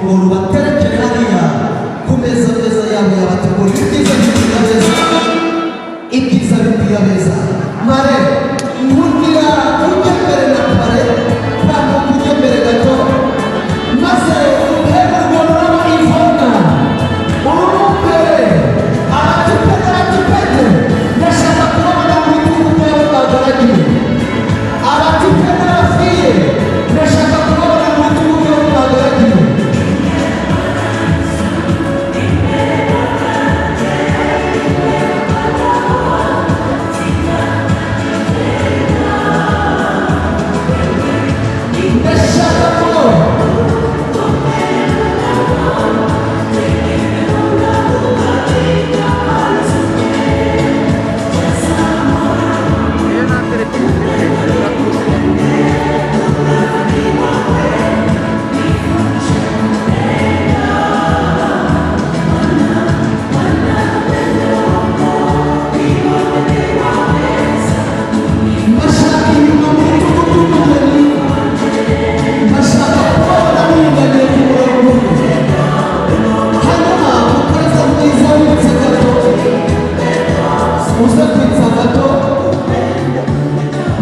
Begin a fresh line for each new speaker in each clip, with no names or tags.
Urwo rubaterekere hariya ku meza meza yabo yabateguriye. Ibyiza bikwiye abeza, ibyiza bikwiye abeza. Mare nkundira ujye mbere na parrain, tambuka ujye mbere gato, maze uhere urwo rurabo Ivona urumubere. Abatype n'abatypette, ndashaka kubabona mu bitugu byabo bagaragiye. Abatype n'abafille, ndashaka kubabona mu bitugu byabo bagaragiye. Ndashaka ko
Iyo nta telefone ufite ushobora.
Ndashaka inyuma mu bitugu by'umugeni, ndashaka kubabona muringaniye ku murongo umwe. Hanyuma mukaraza mwiza, wibutse gato, uze kwitsa gato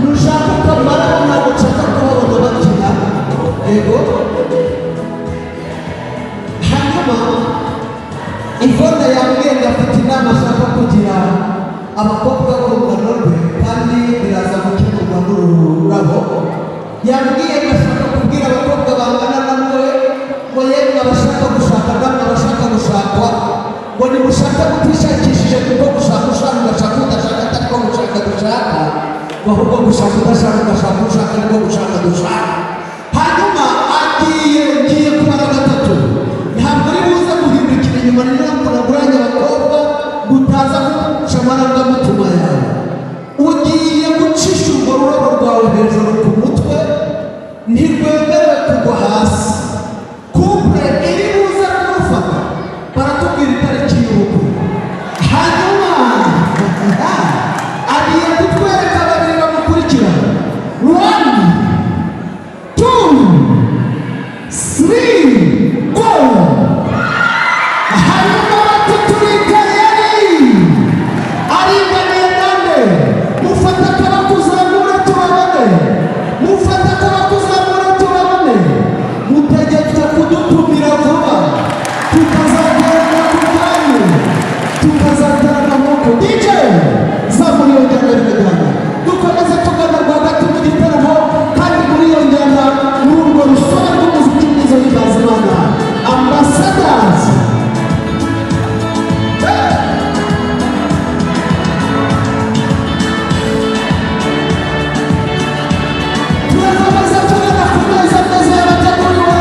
nushaka ukamara. Ntabwo nshaka kubabona bakina. Yego. Hanyuma Ivona yambwiye ngo afite inama ashaka kugira abakobwa b'urungano rwe, kandi biraza gukemurwa n'uru rurabo. Yambwiye ngo ashaka kubwira abakobwa bangana na mwe ngo: "Yemwe abashaka gushaka namwe abashaka gushakwa," ngo, "nimushaka mutishakishije, kuko gushaka ushaka ugashaka udashaka atari ko gushaka dushaka, ngo ahubwo gushaka udashaka ugashaka ushaka niko gushaka dushaka." Hanyuma agiye, ngiye kubara gatatu, ntabwo uri buze guhindukira inyuma. Ni niyo naguranye abakobwa gutaza guca amarangamutima yawe. Ugiye gucisha urwo rurabo rwawe hejuru ku mutwe, ntirwemerewe kugwa hasi. Couple iri buze kurufata baratubwira itariki y'ubukwe. Hanyuma agiye kutwereka babiri bamukurikira. One, two, three, go! Hanyuma bati: "Turi tayari." Aringaniye nande? Mufata akabakuzamura tubabone, mufata akabakuzamura tubabone. Mutegetswe kudutumira vuba, tukazaterana ku bwanyu, tukazaterana nk'uko. DJ, zamura iyo njyana bikajyana. Dukomeze tugana rwagati mu gitaramo, kandi muri iyo njyana, muri urwo rusobe rw'umuziki mwiza w'Imana, Imana Ambassadors. Hey! Turakomeza tugana ku meza meza y'abateguriwe.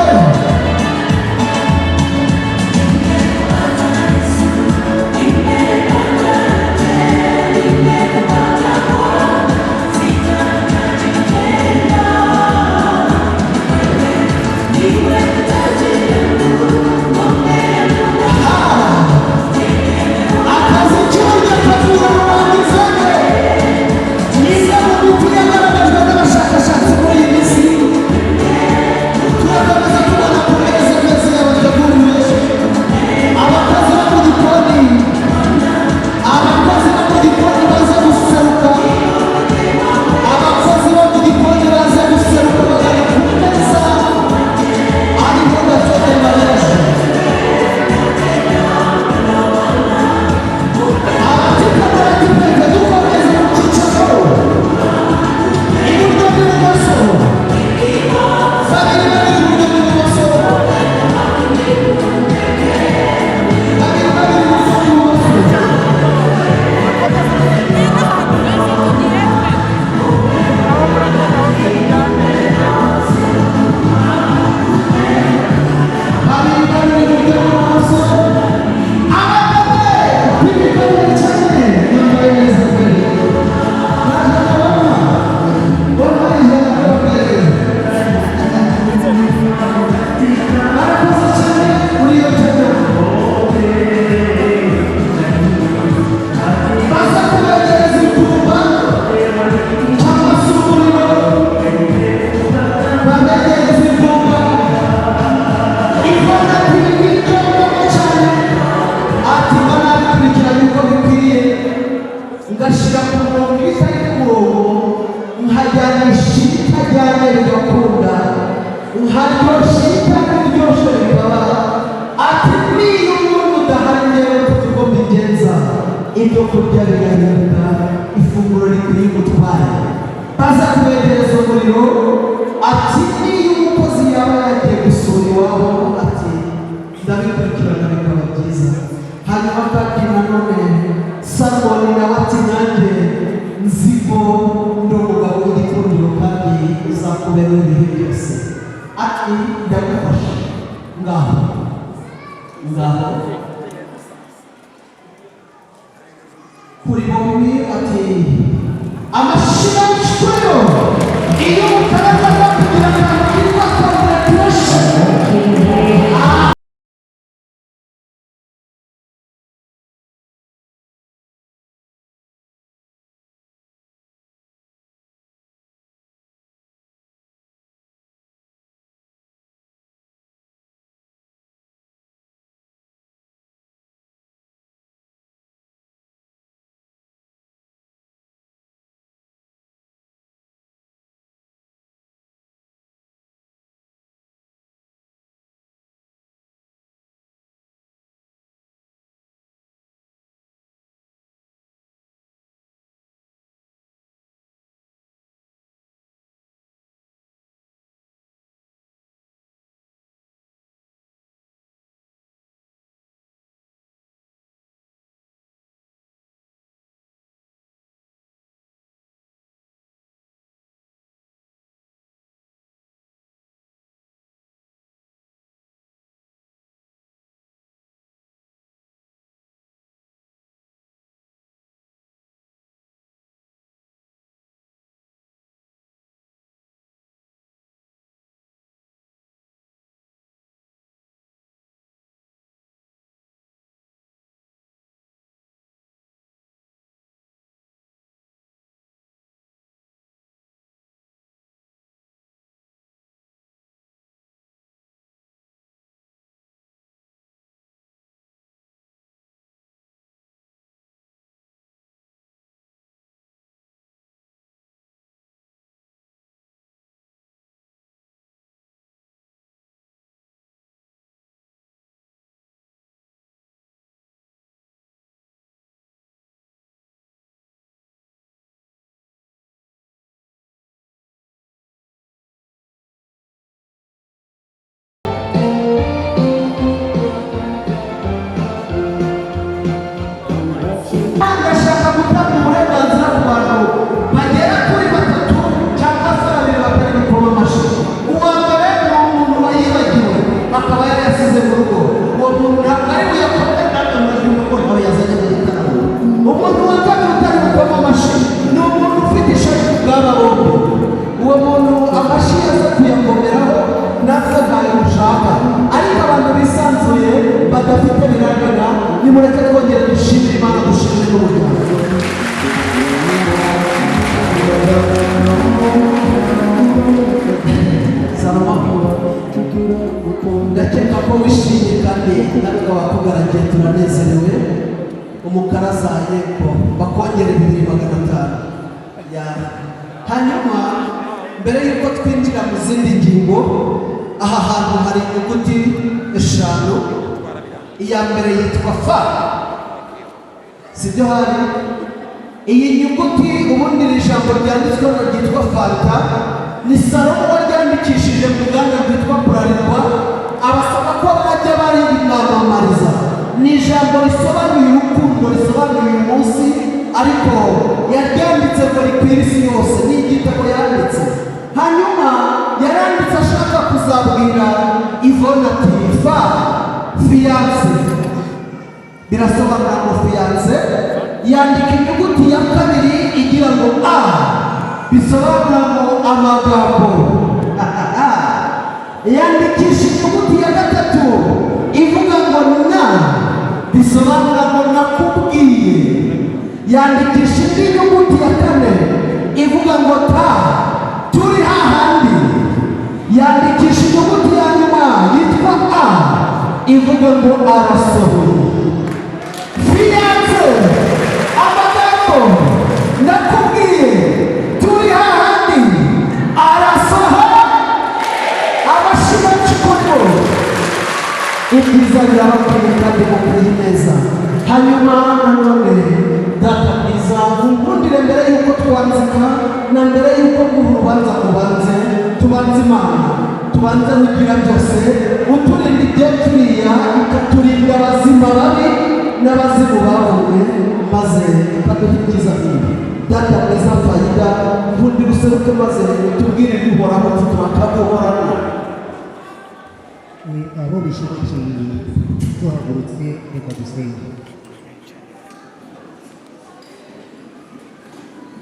Akazi k'uburyo kavura rurangizanye, ni imwe mu miti yagaragajwe n'abashakashatsi muri iyi minsi. Bigakunda, nkaryoshya itari biryoshye bikaba. Ati niyo umuntu udahari, ngewe mfite uko mbigenza, ibyo kurya bigahinduka ifunguro rikwiye umutware. Baza kubegereza umuriro. Ati niyo umukozi yaba yagiye gusura iwabo, ati ndabikurikirana bikaba byiza. Hanyuma kandi nanone Salomoni nawe ati nanjye nzi ko ndi umugabo w'igikundiro kandi uzakubera ibihe byose. Ati ndagufasha. Ngaho ngaho kuri bombi, ati amashyi menshi kuri bo. Iyo mutaraza kugira akantu kitwa congratulation. Ndashaka gutanga uburenganzira ku bantu bagera kuri batatu cyangwa se babiri batari gukoma amashyi. Uwa mbere ni umuntu wayibagiwe, akaba yarayasize mu rugo. Uwo muntu ntabwo ari buyakome, kandi murabyumva ko ntawe yazanye mu gitaramo. Umuntu wa kabiri utari gukoma amashyi ni umuntu ufite ishari ku bw'aba bombi. Uwo muntu amashyi yaza kuyakomeraho, natwe ntayo dushaka. Ariko abantu bisanzuye badafite birangana, nimureke twongere dushimire Imana, dushimire n'umuryango. Salomo, ndakeka ko wishimye kandi natwe wakugaragiye turanezerewe. Umukaraza yepfo bakongere 2500 ya. Hanyuma mbere y'uko twinjira mu zindi ngingo, aha hantu hari inyuguti eshanu. Iya mbere yitwa fa, sibyo? Hari iyi nyuguti, ubundi iri jambo ryanditsweho ryitwa fanta, ni Salomo waryandikishije mu ruganda rwitwa Bralirwa, abasaba ko bajya barimwamamariza. Ni ijambo risobanuye urukundo, risobanuye uyu munsi, ariko yaryanditse ngo rikwire isi yose. Ni igitabo yanditse. Hanyuma yaranditse ashaka kuzabwira Ivona ati fa fiancé, birasobanura ngo fiancé. Yandika inyuguti ya kabiri igira ngo a, bisobanura ngo amagambo. Yandikisha inyuguti ya gatatu ivuga ngo na, bisobanura ngo nakubwiye. Yandikisha indi nyuguti ya kane ivuga ngo ta, turi hahandi. Yandikisha inyuguti ya nyuma yitwa a, ivuga ngo arasohoye. Fiancé, amagambo, nakubwiye, turi hahandi, arasohoye. Ibyiza birabakwiye kandi mukwiye neza. Hanyuma nanone, data mwiza, nkundire mbere y'uko twanzika na mbere y'uko guha urubanza kubanze tubanze Imana, tubanze rugira byose uturinda ibyo turiya, ikaturinda abazima babi n'abazimu bavuye, maze ikaduha ibyiza nk'ibi. Data mwiza Fayida, nkundire useruke maze utubwire ibihoraho turakaguhorana.
Abo bishobokeye duhagurutse, reka dusenge.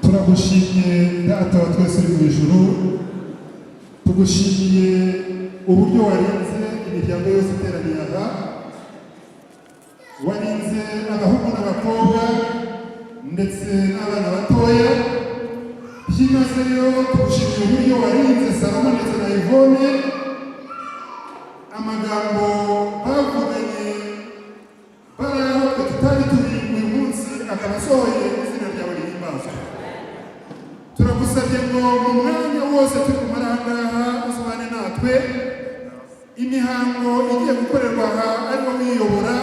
Turagushimye, Data wa twese uri mu ijuru. Tugushimiye uburyo warinze imiryango yose iteraniye aha, warinze abahungu n'abakobwa ndetse n'abana batoya byimazeyo. Tugushimiye uburyo warinze Salomo ndetse na Yvonne, amagambo bavuganye bari aho twe tutari turi uyu munsi akaba asohoye. Izina ryawe rihimbazwa. Turagusabye ngo mu mwanya wose turi kumara aha ngaha uzubane natwe, imihango igiye gukorerwa aha ari wowe uyiyobora,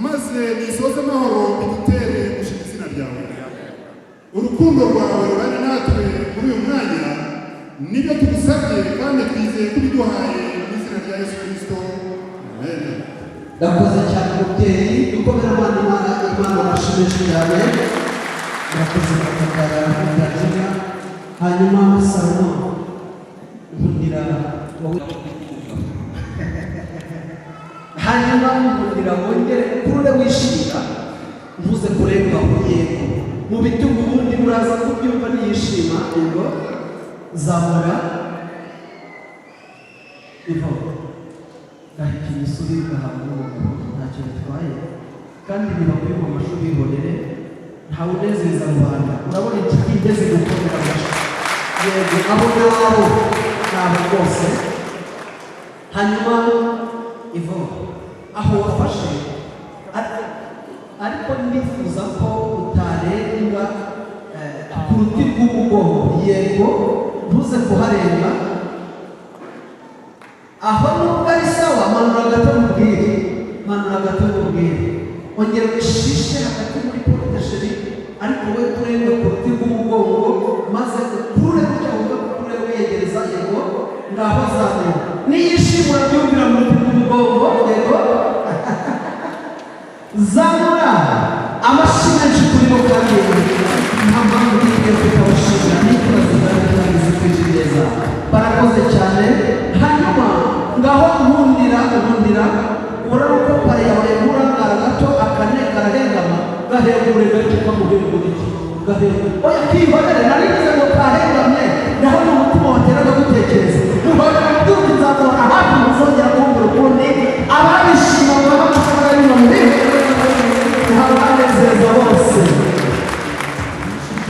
maze nisoze amahoro bidutere gushima izina ryawe. Urukundo rwawe rubane natwe muri uyu mwanya. Nibyo tugusabye kandi twizeye ko ubiduhaye, mu izina rya Yesu Kirisito, amen.
Ndakoze cyane, mubyeyi. Dukomere Imana, Imana, Imana amashimeshe cyane. Murakoze bakagara mutagira. Hanyuma Salomo, nkundira wowe, hanyuma nkundira wongere ukurure wishimira, ntuze kurengaho. Yego, mu bitugu, ubundi muraza kubyumva niyishima. Yego, zamura ivo gahita imisuri gahabwa n'umugabo, ntacyo bitwaye kandi ntibakwiye mu mashuri bihorere, ntawe unezeza rubanda. Urabona inshuti igeze gukomera amashyi. Yego, abo ngabo ni abo rwose. Hanyuma ivo aho wafashe, ariko ndifuza ko utarenga ku ruti rw'umugongo. Yego, ntuze kuharenga aho, nubwo ari sawa. Manura gato mubwire, manura gato mubwire, ongera ushishe hagati muri porte chérie, ariko we kurenga ku ruti rw'umugongo, maze ukurure gutya, wumve ko ukurure wiyegereza. Yego, ngaho zamura. Niyishimura byumvira mu ruti rw'umugongo. Yego, zamura. Amashyi menshi kuri bo, kandi nta mpamvu dukwiye kutabashimira n'imfura zingana kandi zikwije neza. Barakoze cyane. Hanyuma ngaho nkundira, nkundira urabona ko pare yawe nkurangara gato, akane karahengama, gahengure gake, kamuhengura iki gahengure. Oya, kihorere, nari ngize ngo kahengamye, naho ni umutima wateraga gutekereza. Muhorere mubyuka, nzakora hafi, muzongera kumbura ukundi. Ababishima baba amafaranga y'umubiri, ntabanezeza bose.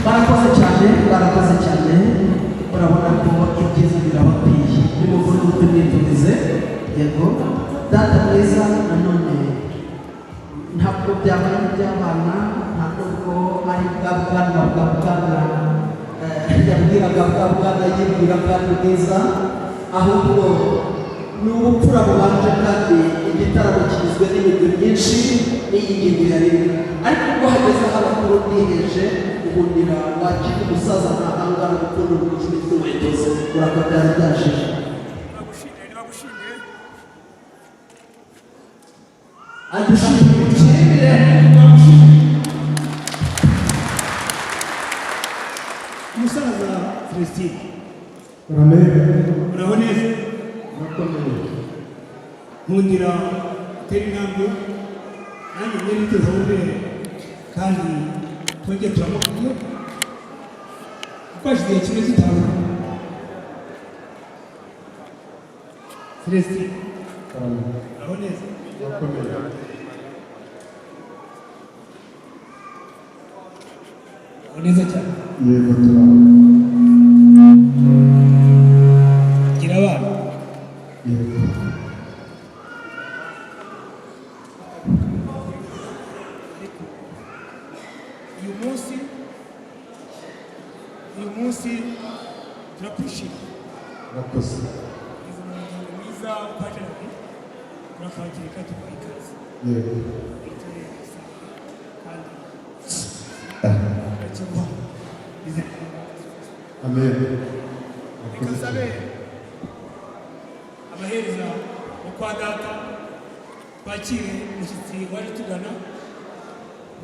Barakoze cyane, barakoze cyane. Urabona ko ibyiza birabakwiye, nimukuru mwiturize. Yego, data mwiza, nanone ntabwo byabaye iby'abana, nta nubwo ari bwa bwana bwa bwana yabwiraga bwa bwana yibwira kandi bwiza, ahubwo ni ubupfura bubanje, kandi igitaramo kigizwe n'ibigwi myinshi n'iyi ngingo yari irimo. Ariko ubwo hageze aho abakuru niheje, ubundira wakira umusaza ntahangara gukunda urushumi rw'inkweto ze, urakabyara byashije.
Nibagushimire, nibagushimire.
Adushimire, ushimire.
Umusaza Celestine.
Amen.
Uraho neza?
Murakomeye.
Nkundira utera intambwe nanjye mwere duhure kandi twongere turamukanye, kuko hashize igihe kimwe tutahura. Celestine, uraho neza?
Murakomeye.
Uraho neza cyane.
Yego, turaho.
Gira abana?
Yego.
Ariko uyu munsi turakwishimiye.
Murakoze.
Ugeze mu muryango mwiza kwa Gerard. Turakwakira kandi tuguha ikaze.
Yego.
Kandi turakiguha.
Amen.
Reka nsabe abahereza bo kwa data twakire umushyitsi waje tugana.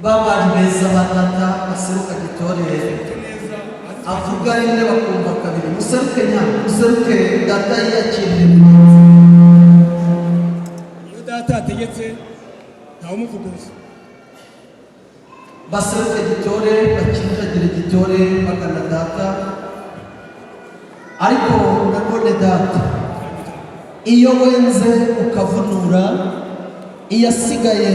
B'abari beza ba data baseruka gitorere.
Neza.
Avuga rimwe bakumva kabiri. Museruke nya, museruke data yiyakirire mugenzi.
Iyo data yategetse ntawumuvuguruza.
Baseruke gitore, bakinjagire gitore bagana data. Ariko nanone data, iyo wenze ukavunura, iyasigaye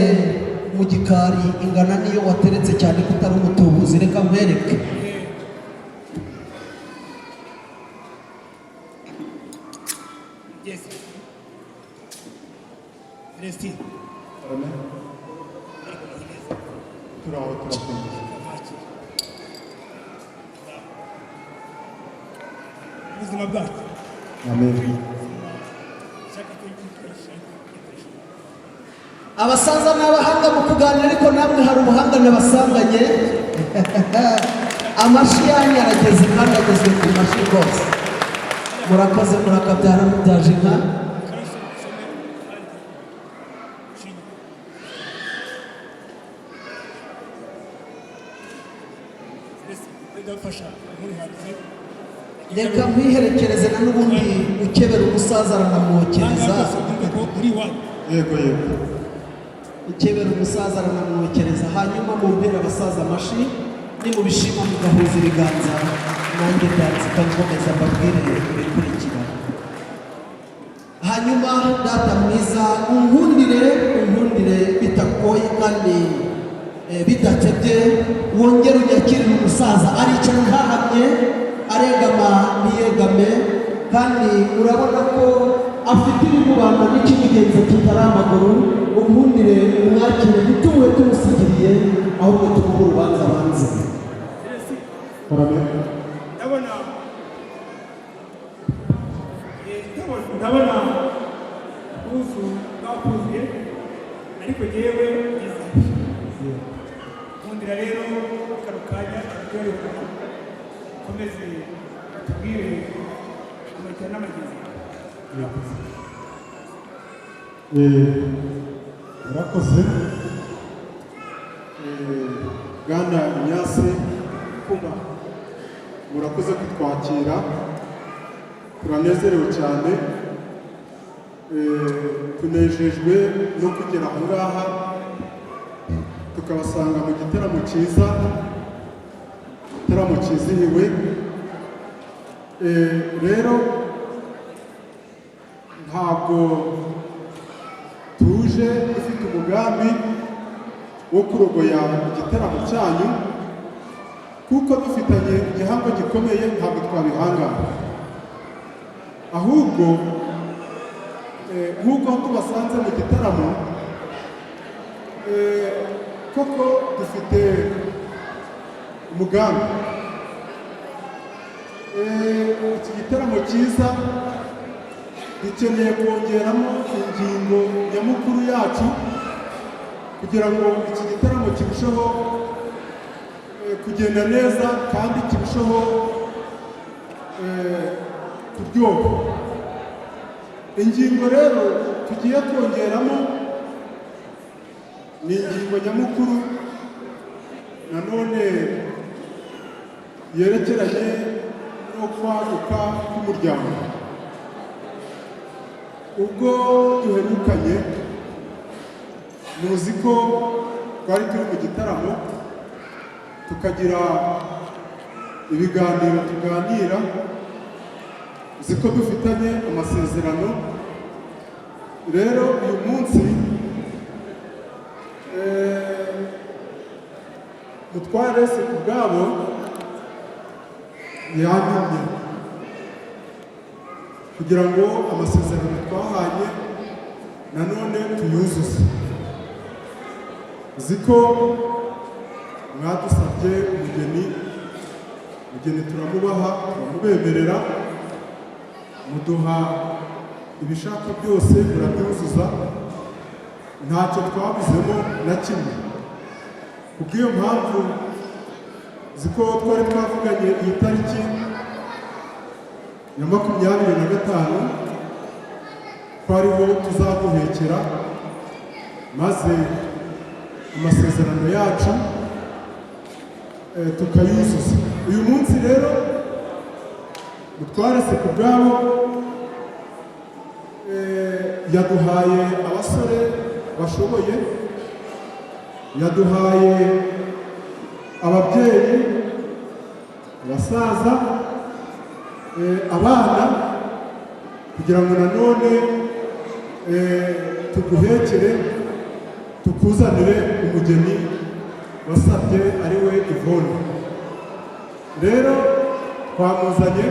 mu gikari ingana n'iyo wateretse, cyane ko utari umutubuzi. Reka nkwereke.
Yes, Celestine.
Amen. Turaho, turakomeza.
Kavakire ubuzima bwacu.
Amen.
Shaka turashaka.
Abasaza ni abahanga mu kuganira, ariko namwe hari ubuhanga nabasanganye. Amashi yanyu arageze kandi agezwe ku mashi rwose. Murakoze, murakabyara mubyaje inka.
Karasome kandi shinge. Celestine, ndafasha nk'uruhanzi.
Reka nkwiherekereze na n'ubundi ukebera umusaza aranamwokereza.
Rwose wumve ko uri iwanyu.
Yego.
Ukebera umusaza aranamwokereza. Hanyuma mumpere abasaza amashi, nimubishima mugahuza ibiganza, nanjye ndanzika nkomeza mbabwire ibikurikira. Hanyuma data mwiza, unkundire, unkundire bitagoye kandi bidatebye, wongere unyakirire umusaza. Aricara ntahamye, aregama ntiyegame, kandi urabona ko afite ibimubana n'ikimugenza kitari amaguru. Unkundire umwakire, ntitumuhe tumusigiriye, ahubwo tumuhe urubanza banze.
Celestine.
Amen.
Ndabona ubwuzu bwakuzuye, ariko jyewe ngeze. Nkundira rero kano kanya turyoherwa, ukomeze utubwire amakira n'amagezi.
Murakoze. Bwana Ignace Kuma, murakoze kutwakira, turanezerewe cyane. Tunejejwe no kugera aho ngaha tukabasanga mu gitaramo cyiza, igitaramo cyizihiwe. Rero ntabwo tuje dufite umugambi wo kurogoya igitaramo cyanyu, kuko dufitanye igihango gikomeye, ntabwo twabihangana. Ahubwo nk'uko tubasanze mu gitaramo, koko dufite umugambi. Iki gitaramo cyiza dukeneye kongeramo ingingo nyamukuru yacu kugira ngo iki gitaramo kirusheho kugenda neza kandi kirusheho kuryoha. Ingingo rero tugiye kongeramo ni ingingo nyamukuru nanone yerekeranye no kwaguka k'umuryango. Ubwo duherukanye, muzi ko twari turi mu gitaramo, tukagira ibiganiro tuganira. Uzi ko dufitanye amasezerano. Rero uyu munsi mutware se ku bwabo yantumye kugira ngo amasezerano twahanye nanone tuyuzuze. Uzi ko mwadusabye umugeni, umugeni turamubaha, turamubemerera, muduha ibishaka byose murabyuzuza. Ntacyo twabuzemo na kimwe. Kubw'iyo mpamvu, ziko twari twavuganye iyi tariki ya 25 ko ariho tuzaguhekera, maze amasezerano yacu tukayuzuza. Uyu munsi rero mutware Sikubwabo yaduhaye abasore bashoboye, yaduhaye ababyeyi, abasaza, abana, kugira ngo nanone tuguhekere, tukuzanire umugeni wasabye, ari we Yvonne. Rero twamuzanye.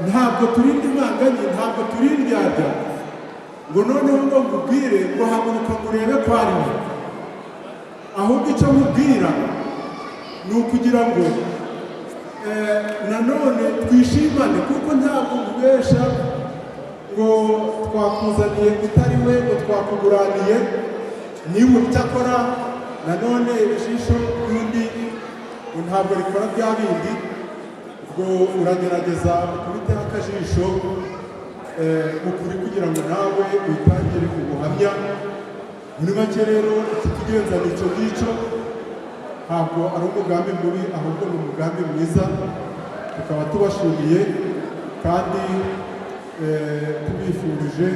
Ntabwo turinda imanganye, ntabwo turi indyarya, ngo noneho ngo nkubwire ngo haguruka ngo urebe ko ari we. Ahubwo icyo nkubwira ni ukugira ngo nanone twishimane, kuko ntabwo nkubesha ngo twakuzaniye utari we, ngo twakuguraniye niwe. Cyakora nanone ijisho ry'undi ngo ntabwo rikora bya bindi. Ubwo uragerageza ukubiteho akajisho mu kuri, kugira ngo nawe witangire ubuhamya. Muri make rero, ikitugenza ni icyo ngicyo. Ntabwo ari umugambi mubi, ahubwo ni umugambi mwiza. Tukaba tubashimiye kandi tubifurije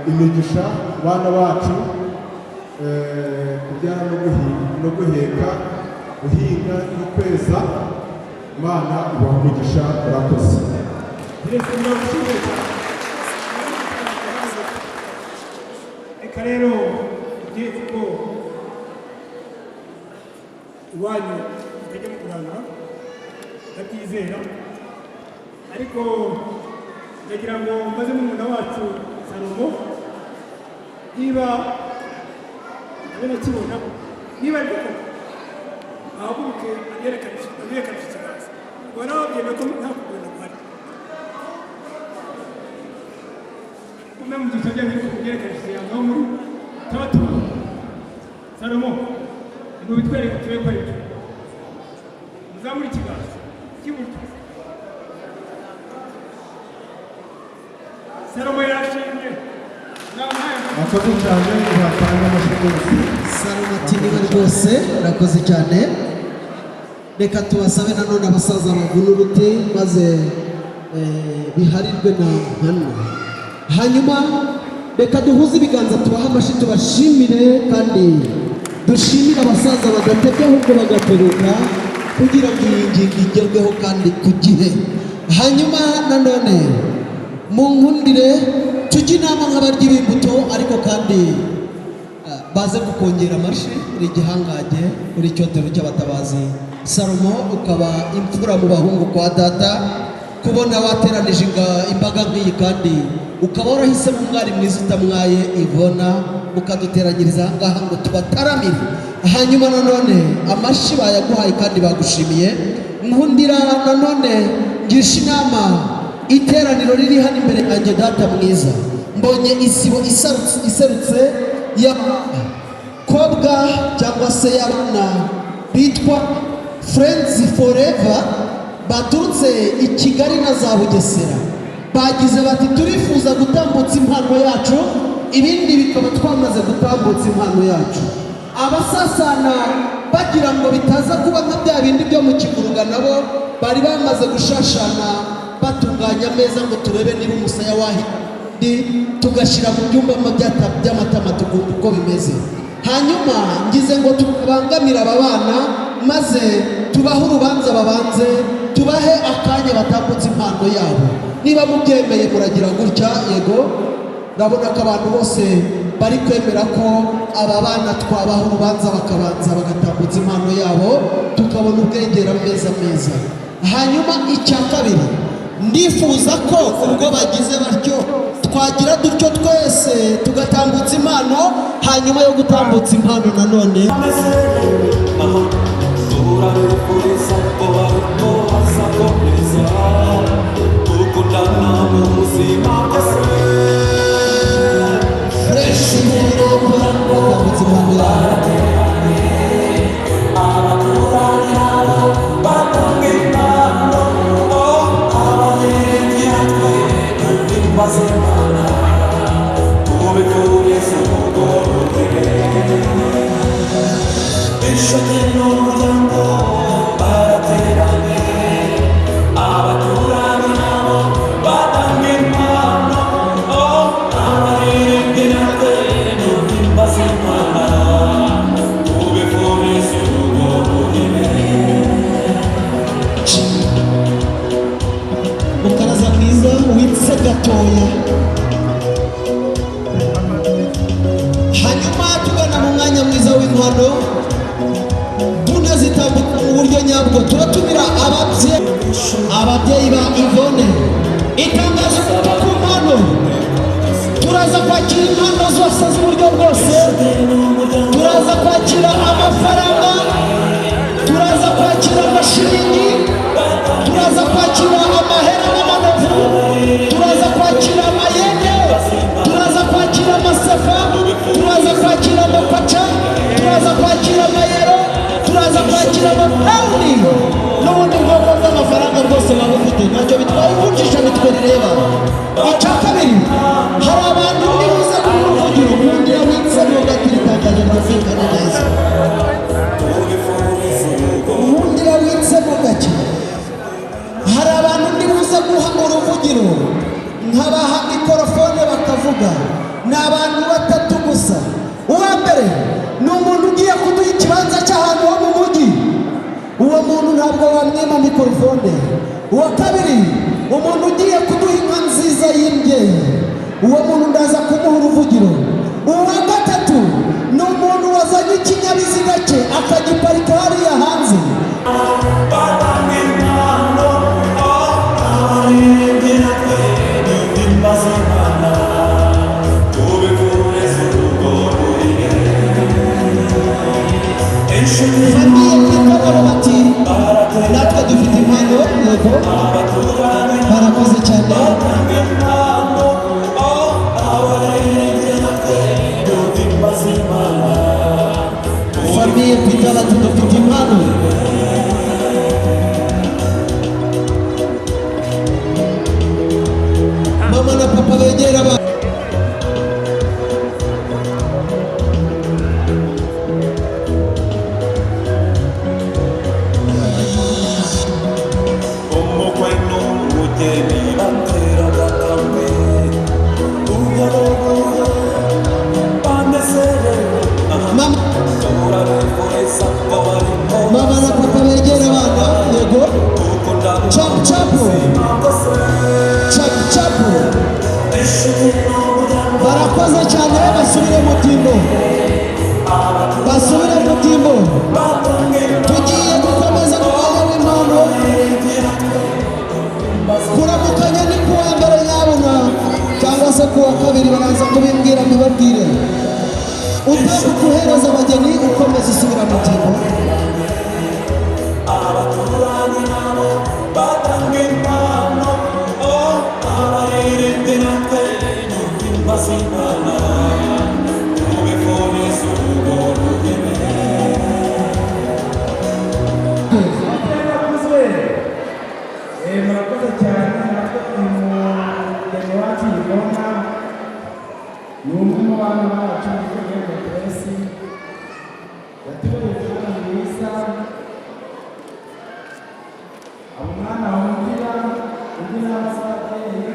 imigisha, bana bacu, kubyara no guheka, guhinga no kweza. Imana ibaha umugisha. Murakoze.
Perezida, ndagushimiye cyane. Reka rero tugire, kuko iwanyu mutajya mukuranura, ndabyizera. Ariko ndagira ngo mbaze murumuna wacu Salomo niba ndabona akibona, niba ariko koko ahaguruke aberekanishe ikiganza. Ubwo nawe byemeye ko nta kugurana guhari. Umwe mu byiciro byanyu byerekana ikiganza aho muri tuba tubona. Salomo, nimubitwereke turebe ko ari byo. Muzamure ikiganza cy'iburyo. Salomo yashimye, mwamuhaye.
Murakoze cyane, muhatanga amashyi rwose.
Salomo ati niwe rwose. Urakoze cyane. Reka tubasabe nanone abasaza bavuna uruti, maze biharirwe na Nkana. Hanyuma reka duhuze ibiganza, tubahe amashyi, tubashimire, kandi dushimire abasaza badatebya ahubwo bagateruka kugira ngo iyi ngingo igerweho kandi ku gihe. Hanyuma nanone mu nkundire tujye inama nk'abaryi b'imbuto, ariko kandi baze kukongera amashyi. Uri igihangange, uri icyotero cy'abatabazi Salomo, ukaba imfura mu bahungu kwa data. Kubona wateranije imbaga nk'iyi, kandi ukaba warahisemo umwari mwiza utamwaye Ivona, ukaduteranyiriza aha ngaha ngo tubataramire. Hanyuma nanone amashyi bayaguhaye kandi bagushimiye. Nkundira nanone ngisha inama iteraniro riri hano imbere yanjye. Data mwiza, mbonye isibo iserutse y'abakobwa cyangwa se y'abana bitwa Friends Forever, baturutse i Kigali na za Bugesera. Bagize bati: "Turifuza gutambutsa impano yacu." Ibindi bikaba twamaze gutambutsa impano yacu. Abasasana bagira ngo bitaza kuba nka bya bindi byo mu Kivuruga, nabo bari bamaze gushashana, batunganya ameza ngo turebe niba umusaya wahindi, tugashyira mu byumba by'amatama, tukumva uko bimeze. Hanyuma ngize ngo tubangamire aba bana, maze tubahe urubanza, babanze tubahe akanya batambutse impano yabo. Niba mubyemeye muragira gutya. Yego, ndabona ko abantu bose bari kwemera ko aba bana twabaha urubanza, bakabanza bagatambutsa impano yabo, tukabona ubwengera meza meza. Hanyuma icya kabiri, ndifuza ko ubwo bagize batyo twagira dutyo twese tugatambutsa impano. Hanyuma yo gutambutsa impano nanone
Turabifuriza ko bariko bazakomeza gukundana mu buzima bwose. Inshuti n'umuryango barateranye, abaturanyi nabo batanga impano, oh, abaririmbyi natwe duhimbaza Imana, tubifurize urugo ruhire.
Mukaraza mwiza witse gatoya. Hanyuma tugana mu mwanya mwiza w'inkwano, tunazitambuka mu buryo nyabwo. Turatumira ababyeyi ba Yvonne. Itangazo ku mpano: turaza kwakira impano zose z'uburyo bwose, turaza kwakira amafaranga, turaza kwakira amashiringi, turaza kwakira amahera n'amanovu, turaza kwakira amayede, turaza kwakira amasefa, turaza kwakira amakwaca, turaza kwakira amayero, turaza kwakira amapawundi n'ubundi bwoko bw'amafaranga bwose waba ufite. Ntacyo bitwaye, ivunjisha nitwe rireba. Icya kabiri, hari abantu nibuze kuri ruvugiro nkundira witsemo gato, iri tangazo ryumvikane neza. Nkundira witsemo gake. Hari abantu ndibuze guha uruvugiro, nkabaha mikorofone bakavuga. Ni abantu batatu gusa. Uwa mbere ni umuntu ugiye kuduha ikibanza cy'ahantu ho mu mujyi. Uwo muntu ntabwo wamwima mikorofone. Uwa kabiri, umuntu ugiye kuduha inka nziza y'imbyeyi. Uwo muntu ndaza kumuha uruvugiro. Uwa gatatu ni umuntu wazanye ikinyabiziga cye akagiparika hariya hanze.
Batanga impano, oh, abaririmbyi natwe duhimbaza Imana, tubifurize urugo ruhire. Inshuti
Famille Kwikabaro bati natwe dufite impano. Yego,
abaturanyi
barakoze cyane.
batanga impano, oh, abaririmbyi natwe duhimbaza Imana.
Famille Peter bati dufite impano. Mama na papa begera abana.
Umukwe n'umugeni batera agakambi, buhoro buhoro banezerewe.
Mama,
Turabifuriza ko barimo
mama na papa begera abana. Yego,
gukundana
chapu chapu
bwose.
Chapu chapu.
Inshuti n'umuryango
Barakoze cyane. Basubire mu byimbo, basubire mu byimbo.
batanga impano.
Tugiye gukomeza mu mwanya w'impano. Kuramukanya ni kuwa mbere nyabuna cyangwa se kuwa kabiri, baraza kubimbwira mbibabwire. Utambuka uhereza abageni, ukomeza usubira mu byimbo.
Abaturanyi nabo batanga impano, oh, abaririmbyi natwe duhimbaza Imana, tubifurize urugo ruhire.
Murakoze. Murakoze cyane. Natwe umugeni wacu Yvonne ni umwe mu bana bacu muri Press, yatubereye umwana mwiza, aba umwana wumvira undi n'ababyeyi.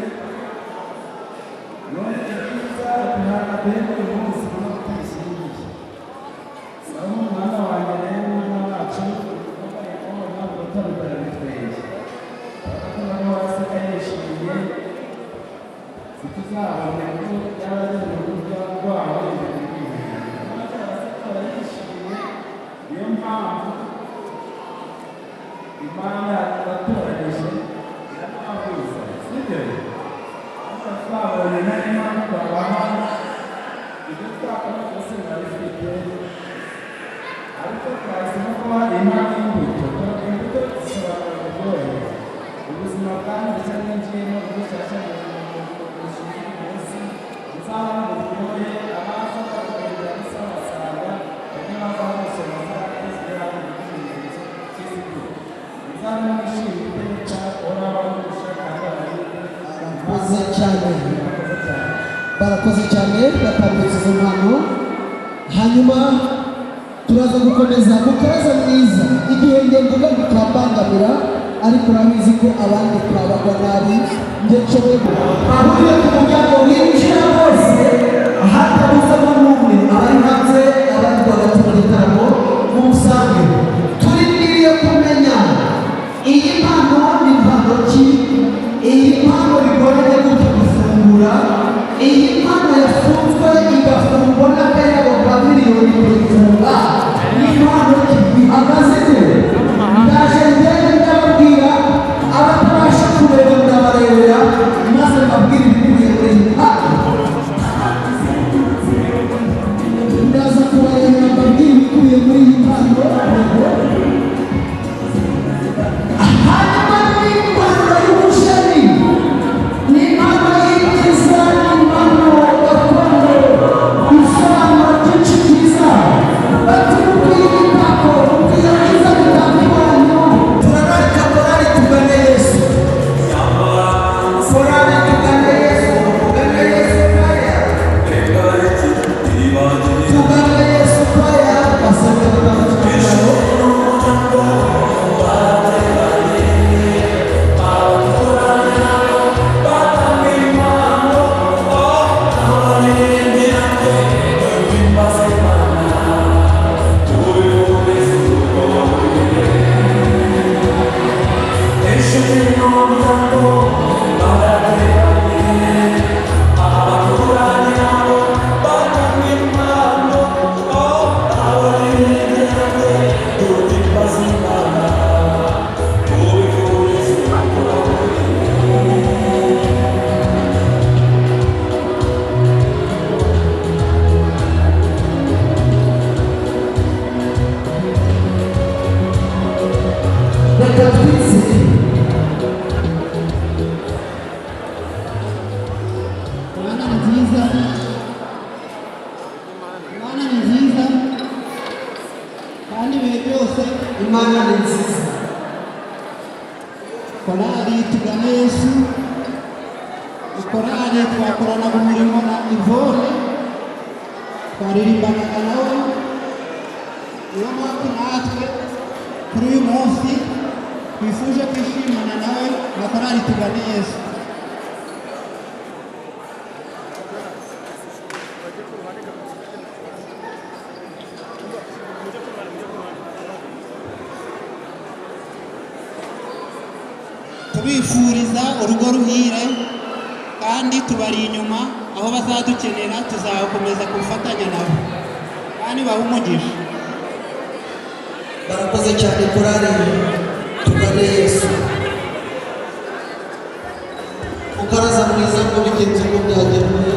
None ibyiza duhana bene uyu munsi ubona ko tuyishingiye. Saba umwana wanjye rero, umwana wacu ntabwo utabikora bitwenge, urabona ko waseka yishimye, ntituzabone ko yaba ageze mu rugo rwawe. Araseka yishimye, niyo mpamvu Imana yatoranyije iranabahuza, sibyo? Ariko twabonye nta n'impamvu twabaha ibyo twakora byose biba bifite, ariko twahisemo kuba impano y'imbuto. Imbuto zisobanura uburyohe, ubuzima bwanyu ndetse n'injiyemo ubushyashya bushinzwe umunsi muzabona uburyohe. Abaza bakagenda bisa basanga bamwe baza gusoma ziriya ikimenyetso cy'izi mbuto. Muzabona mwishimye iteka uhoraho abagurisha kandi abarinde.
Barakoze cyane.
Murakoze cyane.
Barakoze cyane, batambutse izo mpano. Hanyuma Turaza gukomeza. Mukaraza mwiza, igihe njye mvuga bikambangamira, ariko urabizi ko abandi twabagwa nabi. Njye nshoboye ahuriye ku muryango winjira bose hatabuzemo n'umwe, abari hanze, abari rwagati mu gitaramo mumusange. Turindiriye kumenya iyi mpano ni mpano ki, iyi mpano bigoranye gute gufungura, iyi mpano yafunzwe igafungwa n'akayabo ka miliyoni kuyifunga ni impano ki, ihagaze ite? Ndaje ngende ndababwira, abatabasha kureba ndabarebera maze mbabwire ibikubiye muri iyi mpano. Ndaza kubarebera mbabwire ibikubiye muri iyi mpano. Hanyuma n'impano y'ubusheni, ni impano y'ibyiza, ni impano gakondo isobanura byinshi byiza. Bati mukwiye imitako, mukwiye byiza bitatse iwanyu. Turararika korali Tugane Yesu, korali Tugane Yesu, Tugane Yesu kwaya, Tugane Yesu kwaya, basabwe gutanga. Reka twizere.
Imana ni nziza, Imana ni nziza kandi ibihe byose.
Imana ni nziza.
Korali Tugane Yesu, korali twakoranaga umurimo na Ivone, twaririmbanaga nawe. Niyo mpamvu natwe kuri uyu munsi twifuje kwishimana nawe na korali Tugane Yesu. Tubifuriza urugo ruhire kandi tubari inyuma, aho bazadukenera tuzakomeza gufatanya nabo kandi bahe umugisha.
Barakoze cyane korali Tugane Yesu. Mukaraza mwiza, ngo bigenze uko byagenwe.